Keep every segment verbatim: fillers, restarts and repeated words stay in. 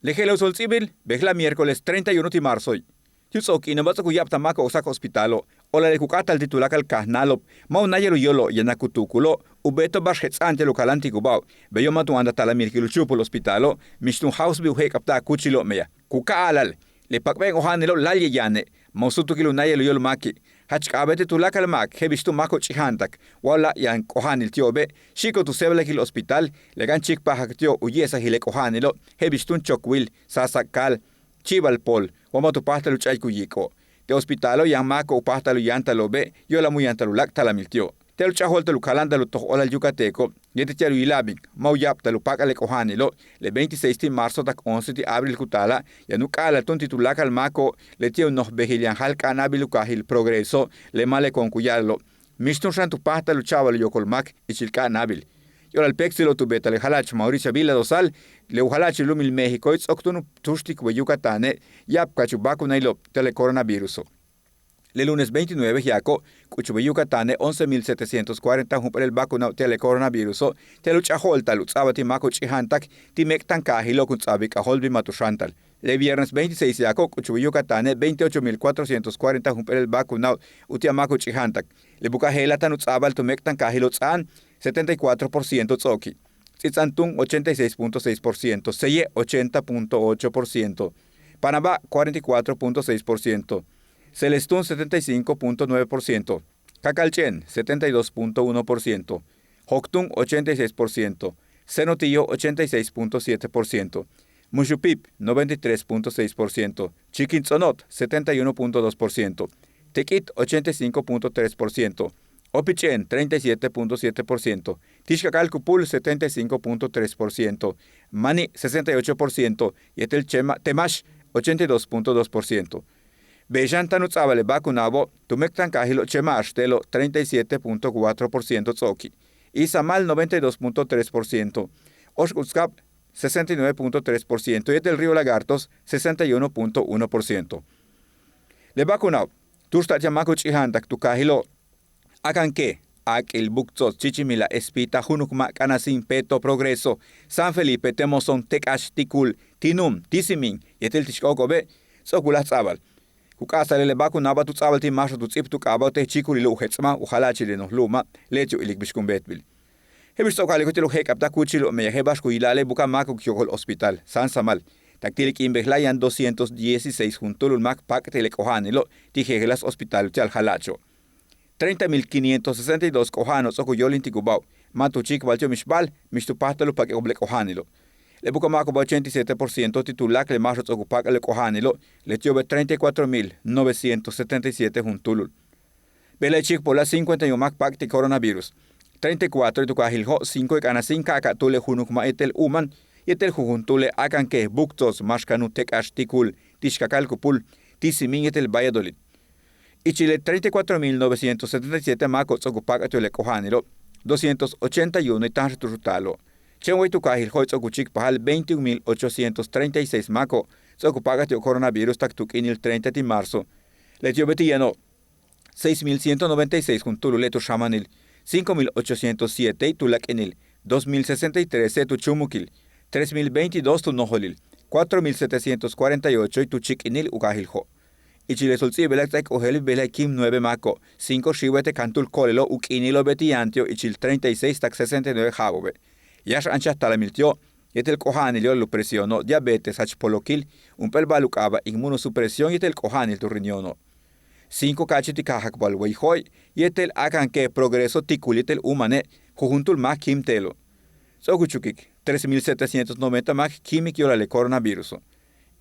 Le je'elo' u sol ts'íibil bejla'e' miércoles treinta y uno ti' marzoe'. Ti' u ts'o'ok k'iino'oba' ts'o'ok u ya'abtal máako'ob k sáak hospitalo', óolale' ku ka'atal ti' tuláakal kajnáalo'ob ma' u náayal u yóolo'ob yaan k tuukulo'ob u beeto'ob ba'ax jets'a'an ti'al u kaláantikubao'ob. Beyo' ma' tu áantaj talamil kil u chúupul hospitalo', mix túun jáawsbil u je'ek'abta'al kúuchilo'ob, meya ku ka'alal le pakbéen oja'anilo'ob láayli' yaane' ma' u súutukil u náayal u yóol máaki'. Jach k'a'abéet ti' tuláakal máak je'el bix túun máako'ob ch'i'ija'antak wa láak' yaan k oja'anil ti'obe', xi'iko'ob tu séebalakil hospital le k'a'ana'an chíikpajak ti'ob u ye'esajil le k oja'anilo'ob je'el bix túun Chocuil, Sasa, Cal, Chivalpol, wa ma' tu páajtal u ch'a'ik u yiiko'ob. Te' hospitalo' yaan máako'ob u páajtal u yáantalo'obe' yo'olal mu yantal u láak' talamil ti'ob. Ti'al u ch'a'ajo'olta'al u kaláanta'al u toj óolal yucateco' yéetel ti'al u yila'abil ma' u ya'abtal u páak'al le k oja'anilo'ob, le veintiséis ti' marzo tak once ti' abril ku taala' yaan u k'a'alal túun ti' tuláakal máako'ob leti'e' u noj bejil yaan jáalk'a'anaabil u kaajil Progreso, le Malecón ku ya'alalo', mix túun xan tu páajtal u cha'abal u yokol máak ichil k'a'anaabil. Yo'olal péektsilo'ob tu beeta'al jala'ach Mauricia Vila Dosal, le u jala'achil lu'umil Méxicoe', ts'o'ok túun u túuxtik u bey Yucatane' ya'abka'ach u vacunaailo'ob ti'al le coronaviruso'. Le lunes veintinueve yaako'ob k'uchuk u bey Yucatane' once mil setecientos cuarenta jump'éel vacunao'ob ti'al le coronaviruso' ti'al u ch'a'ajo'olta'al u ts'a'abal ti' máako'ob ch'i'ija'antak ti' méek'tankaajilo'ob kun ts'a'abik k'ajóoltbil ma' tu xáantal. Le viernes veintiséis yaako'ob k'uchuk u bey Yucatane' veintiocho mil cuatrocientos cuarenta jump'éel vacunao'ob uti'al máako'ob ch'i'ija'antak. Le buka'aj je'ela' táan u ts'a'abal tu méek'tankaajilo' Ts'a'an, setenta y cuatro por ciento ts'o'oki'. Ts'its'an túun ochenta y seis punto seis por ciento, Seye' ochenta punto ocho por ciento, Panabá' cuarenta y cuatro punto seis por ciento, Celestún setenta y cinco punto nueve por ciento, Cacalch'én setenta y dos punto uno por ciento, Joctún ochenta y seis por ciento, Cenotillo ochenta y seis punto siete por ciento, Muxupip noventa y tres punto seis por ciento, Chiquints'onot setenta y uno punto dos por ciento, Tequit ochenta y cinco punto tres por ciento, Opich'én treinta y siete punto siete por ciento, Tixcacalcupul setenta y cinco punto tres por ciento, Maní sesenta y ocho por ciento yéetel Chema, Temax ochenta y dos punto dos por ciento. Bey xan táan u ts'a'abal le vacunao'obo' tu méek'tankaajilo'ob Chema Axtelo' treinta y siete punto cuatro por ciento ts'o'oki'. Izamal noventa y dos punto tres por ciento, Oxkutzcab sesenta y nueve punto tres por ciento yéetel Río Lagartos sesenta y uno punto uno por ciento. Le vacunao'ob tu'ux ta' ti'al máako'ob ch'i'ija'antak tu kaajilo': Acancé, Akil, Buctzots, Chichimilá, Espita, Junukma', Canacín, Peto, Progreso, San Felipe, Temozón, Tec'ax, Ticul, Tinum, Tizimín yéetel Tixk'o'oko'obe', ts'o'ok u láaj ts'a'abal. Ku k'a'asa'al le vacunao'oba' tu ts'a'abal ti' máaxo'ob tu ts'íib tu k'aaba'ob te' chíikulilo' u jets'maj u jala'achil le noj lu'uma', leti'e' u ilik bix kun beetbil. Je'el bix ts'o'ok a'alik uti'al u je'ek'abta'al kúuchilo'ob, meya je'el ba'ax ku yilaale' buka'aj máako'ob k yokol hospital San Samal. Tak ti' le k'iin bejla'e' yaan doscientos dieciséis juntúulul máak k pak'tik le k oja'anilo'ob ti' jejeláas hospital uti'al jala'acho'. Treinta mil quinientos sesenta y dos k oja'ano'ob ts'o'ok u yóolintikubao'ob ma' tu chíikpajal ti'ob mixba'al mix tu páajtal u pak'iko'ob le k oja'anilo'ob. Le buka'aj máako'oba' ochenta y siete por ciento ti' tuláakal le máaxo'ob ts'o'ok u pak'al le k oja'anilo'ob, leti'obe' treinta y cuatro mil novecientos setenta y siete juntúulul. Bejla'e' chíikpajala' cincuenta y uno máak k pak'tik coronavirus. Treinta y cuatro tu kaajil Jo', cinco e Canacín, ka'aka'túul e Junukma' yéetel Uman, yéetel jujun túul e Acancé, Buctzots, Máaxkanú, Tec'ax, Ticul, Tixcacalcupul, Tizimín yéetel Valladolid. Ichil le treinta y cuatro mil novecientos setenta y siete máako'ob ts'o'ok u pak'al ti'ob le k oja'anilo'ob, doscientos ochenta y uno táanxel tu'ux u taalo'ob. Chéen way tu kaajil Jo'e' ts'o'ok u chíikpajal veintiún mil ochocientos treinta y seis máako'ob ts'o'ok u pak'al ti'ob coronavirus tak tu k'iinil treinta ti' marzo. Leti'obe' ti' yano'ob seis mil ciento noventa y seis juntúulule' tu xáamanil, cinco mil ochocientos siete tu láak'inil, dos mil sesenta y tres tu chúumukil, tres mil veintidós tu nojolil, cuatro mil setecientos cuarenta y ocho tu chíik'inil u kaajil Jo'. Ichil le sol ts'íibilak ts'áaik k ojéelbil bejla'e' kim nueve máako'ob, cinco xiiwe' te' kantúul ko'olelo'ob u k'iinilo'obe' ti' yaan ti'ob ichil treinta y seis tak sesenta y nueve ja'abo'obe'. Yáax anchaj talamil ti'ob yéetel k oja'anil yo'olal u presióno'ob, diabetes, jach polokil, jump'éel ba'al u k'aaba' inmunosupresión yéetel k oja'anil tu riñono'ob. Cinco ka'achil ti' kaajakbal way Jo'e' yéetel Acancé, Progreso, Ticul yéetel Umane', jujun túul máak kim te'elo'. Ts'o'ok u chukik tres mil setecientos noventa máak k kíimik yo'olal le coronaviruso'.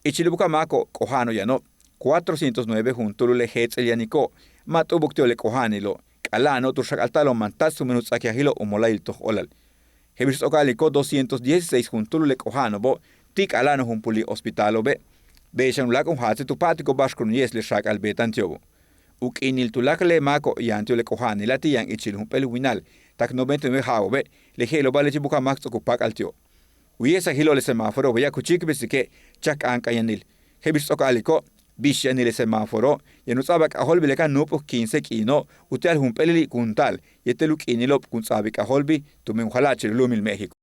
Ichil u buka'aj máako'ob k oja'ano'ob yano'ob cuatrocientos nueve juntúulul le jéets'el yaniko'ob ma' t'u'ubuk ti'ob le k oja'anilo'ob. K'ala'ano'ob tu xak'alta'alo'ob mantats' tumen u ts'akiajilo'ob u mola'ayil toj óolal. Je'el bix ts'o'ok k a'aliko'ob doscientos dieciséis juntúulul le k oja'ano'obo' ti' k'ala'ano'ob jump'ulik hospitalo'obe'. Bey xan u láak' u jaatsil tu pa'atiko'ob ba'ax kun u ye'es le xaak'al beeta'an ti'obo'. U k'iinil tuláakal le máako'ob yaan ti'ob le k oja'anila' ti' yaan ichil jump'éel winal tak noventa y nueve ja'abo'obe', le je'elo'oba' leti' buka'aj máak ts'o'ok u pak'al ti'ob. U ye'esajilo'ob le semáforo beya' ku chíikpesike' chak k'áank'ayanil. Je'el bix ts'o'ok k a'aliko'ob bix yanil le semáforo yaan u ts'a'abal k'ajóolbil le ka'aj nu'up'uk quince k'iino'ob uti'al jump'éelili' kun taal yéetel u k'iinilo'ob kun ts'a'abik k'ajóolbil tumen u jala'achil u lu'umil México.